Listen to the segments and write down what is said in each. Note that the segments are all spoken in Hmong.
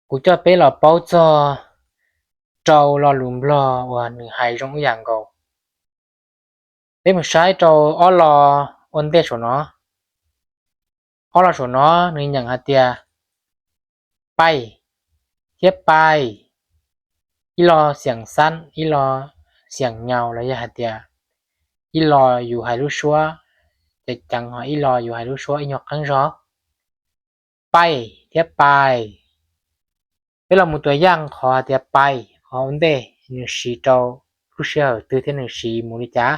Kuv coj peb los paub txog rau lo lus Nplog uas nws hais zoo ib yam nkaus. Peb mus saib rau ob lo ua ntej saum no. Ob lo saum no nws nyeem hais tias paij thiab paij, ib lo xiam xab ib lo xiam nyaus los yog hais tias ib lo yus hais lub suab ceev ceev ho ib lo yus hais lub suab ib nyuag qeeb zog. Paij thiab paij. Peb los mus tua yaj qhov hais tias paij qhov ua ntej nws siv rau lub sij hawm twg thiab nws siv mus li cas.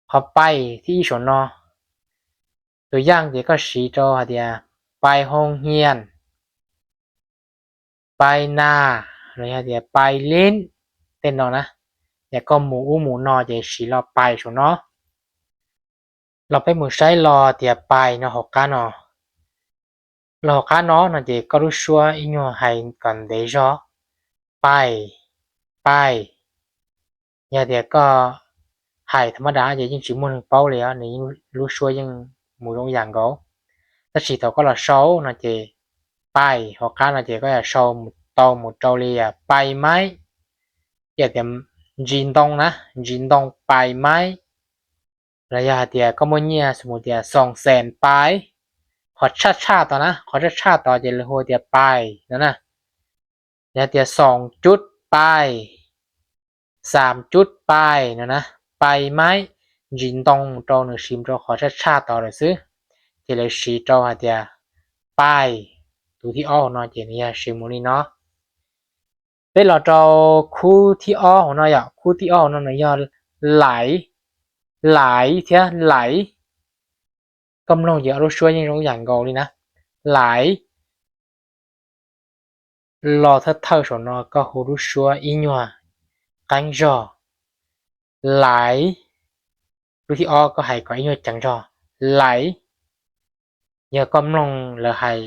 Qhov paij thib ib saum no, tua yaj ces koj siv rau hais tias paij hoo hias, paij nas, los yog tias paij lib, tej no na. Yog koj mus ub mus no ces siv lo paij saum no. Los peb mus saib lo tias paij no hauv qab no. Lo hauv qab no no ces koj lub suab ib nyuag hais kom ntev zog, paij, paij. Yog tias koj hais tham mab dab ces yeej tsis muaj neeg paub li os, nws lub suab yeej mus zoo yam nkaus. Tab sis thaum koj los sau no ces paij hauv qab no ces koj yog sau tau mus rau li paij maib, yog tias ntsis ntoo na, ntsis ntoo paij maib. Los yog hais tias koj muaj nyiaj xu mus tias xoom xees paij, qhov tshaj tshaj tod na, qhov tshaj tshaj tod ces lawv hu tias paij no na. Yog tias xoom cub paij, xas cub paij no na, paij maib, ntsis ntoo mus rau nws siv mus rau qhov tshaj tshaj tod lawm xwb. Ces lawv siv rau hais tias paij, tus thib ob hauv no ces nws yog siv mus li no. Peb los rau khub thib ob hauv no yom, khub thib ob hauv no nws yog laiv, laiv thiab laiv. Koj mloog ces ob lub suab yeej zoo yam nkaus li na. Laiv. Lo thawj thawj saum no koj hu lub suab ib nyuag qeeb zog, laiv. Lub thib ob koj hais kom ib nyuag ceev zog, laiv. Yog koj mloog lawv hais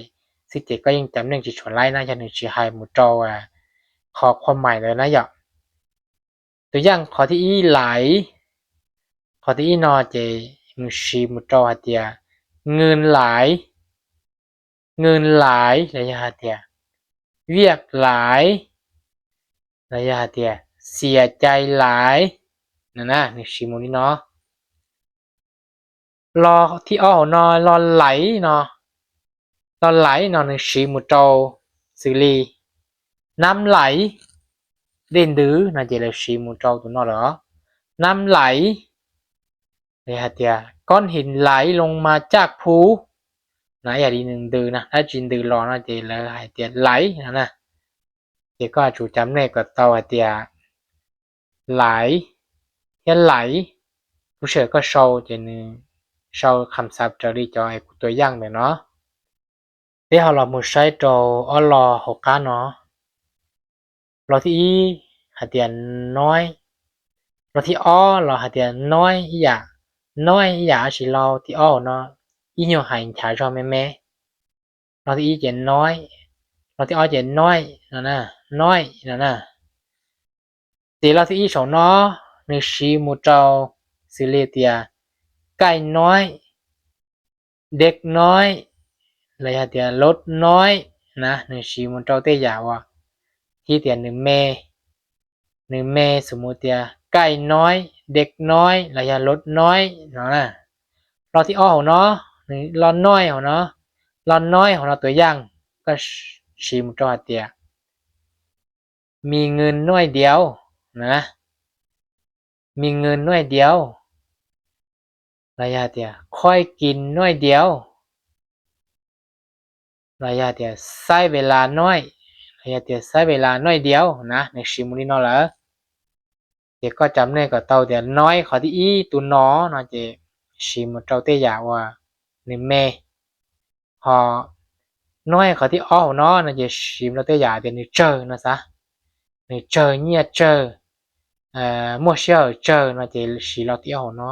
xwb ces koj yeej cam neej tsis tshua laib na, yog nws tsis hais mus rau qhov qhua mais ntawd na yom. Tus yaj qhov thib ib laiv, qhov thib ib no ces nws siv mus rau hais tias nws laiv, nws laiv los yog hais tias viaj laiv, los yog hais tias xias cai laiv. No na, nws siv mus li no. Lo thib ob hauv no, lo laiv no, lo laiv no nws siv mus rau xws li nab laiv, dej ntws no ces lawv siv mus rau tus no lawm os. Nab laiv, hais tias koob his laiv loo mas caj phu, na yam li nws ntws na, dab tsi ntws los no ces lawv hais tias laiv no na. Ces koj yuav tsum cam neej kom tau hais tias laiv thiab laiv. Lub sij hawm koj sau ces nws sau kham xav raws li cov es kuv tua yaj ntawm no. Peb ho los mus saib rau ob lo hauv qab no. Lo thib ib hais tias noib, lo thib ob los hais tias noib ib yam, noib ib yam, tab sis lo thib ob hauv no ib nyuag hais nchav zog me me. Lo thib ib ces noib, lo thib ob ces noib no na, noib no na. Ces lo thib ib saum no nws siv mus rau xws li tias kaij noib, dej noib, los yog tias lub noib na, nws siv mus rau tej yam uas thib tias nws me, nws me xws mus tias kaij noib, dej noib los yog lub noib no na. Lo thib ob hauv no, nws lo noib hauv no, lo noib hauv no tus yaj koj siv mus rau hais tias mi nws noib diav, mi nws noib diav, los yog tias khuaib kis noib diav, los yog tias xaib ve las noib, los yog tias xaib ve las noib diav na, nws siv mus li no lawm. Ces koj cam neej kom tau tias noib qhov thib ib tus no no ces siv mus rau tej yam uas nws me, ho noib qhov thib ob hauv no no ces siv rau tej yam tias nws tsawg no xav, nws tsawg nyiaj tsawg, muaj sij hawm tsawg no ces siv lo thib ob hauv no.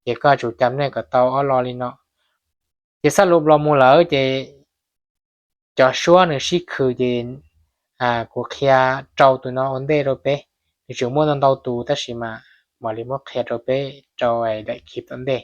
Ces koj yuav tsum cam neej kom tau ob lo li no. Ces xab lus los mus lawm ces cov suab nws sib khwm ces kuv qhia rau tus no ua ntej rau peb. Nws tseem muaj ntau ntau tus tab sis mas mam li muab qhia rau peb rau daim clip tom ntej.